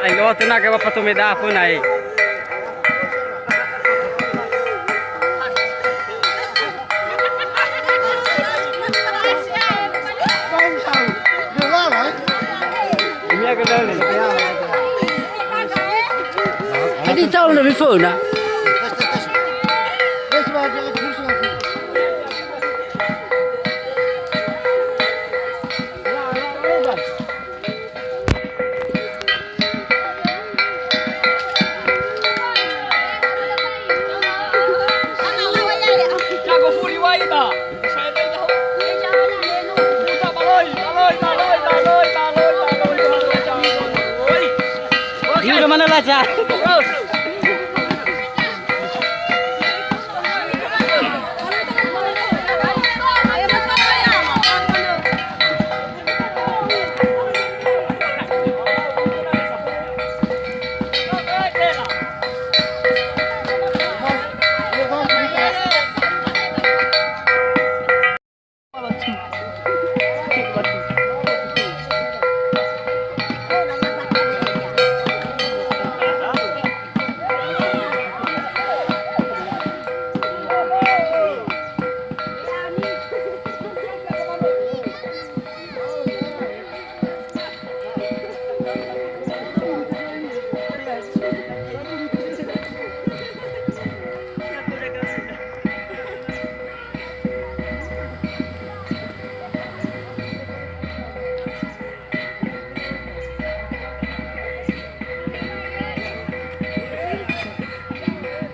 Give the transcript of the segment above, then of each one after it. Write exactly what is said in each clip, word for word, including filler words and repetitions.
Ai, lo tena ke bapa to meda fo nai. Adi tahu lebih fo na. Jago furi wai ba. Saya bai tahu. Puta baloi, baloi, baloi. Yura mana laca? Terus.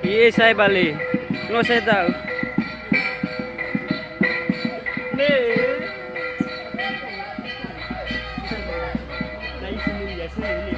Iye, sai bale. No sai tahu. Ne. Na isi mun ya sini.